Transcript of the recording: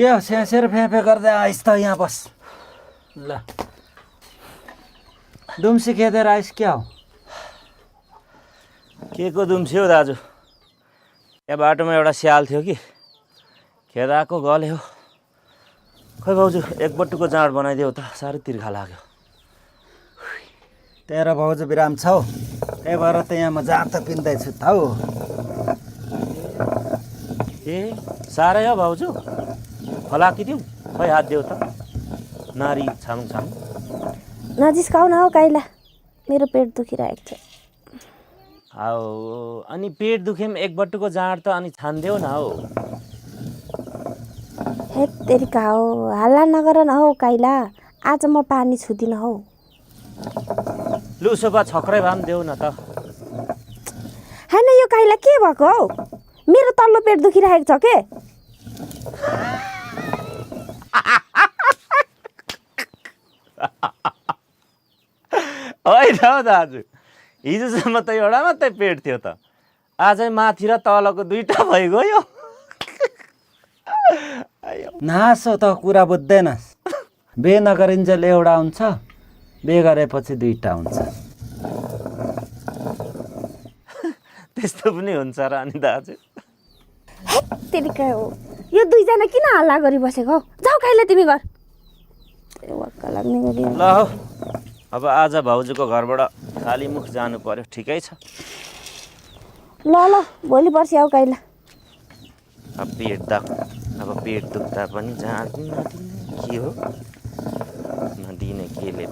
के हो स्यासेर फ्याफे गर्दै आइस त यहाँ बस ल दुम्सी खेदेर आइस क्या हो के को दुम्सी हो दाजु यहाँ बाटोमा एउटा स्याल थियो कि खेदाको गले हो खै भाउजू एक बटुको जाँड बनाइदेऊ त साह्रै तिर्खा लाग्यो तेरो भाउजू बिराम छौ त्यही भएर त यहाँ म जाँड त पिन्दैछु त हौ ए साह्रै हो भाउजू फलाकिदिउँ खै हात देऊ त नारी छाङ छाङ नजिस्काउ न हौ काइला मेरो पेट दुखिरहेको छ आओ अनि पेट दुखेम एक बटुको जाँड त अनि छानिदेऊ न हौ हे तेरिका हो हल्ला नगर न हौ काइला आज म पानी छुदिनँ हौ लु सोफा छक्रै भए पनि देऊ न त होइन यो काइला के भएको हौ मेरो तल्लो पेट दुखिरहेको छ के होइन हौ दाजु हिजोसम्म त एउटा मात्रै पेट थियो त आजै माथि र तलको दुईटा भइगयो नासो त कुरा बुझ्दैनस् बे नगरिन्जेल एउटा हुन्छ बे गरेपछि दुईटा हुन्छ त्यस्तो पनि हुन्छ र अनि दाजु तेरिका हो यो दुईजना किन हल्ला गरिबसेको हौ जाऊ काइला तिमी घर वाक्क लाग्ने गरी ल हौ अब आज भाउजूको घरबाट खाली मुख जानु पर्यो ठिकै छ ल ल भोलि पर्सि आऊ काइला अब पेट दुख्दा पनि जाँड नदिने के हो नदिने केले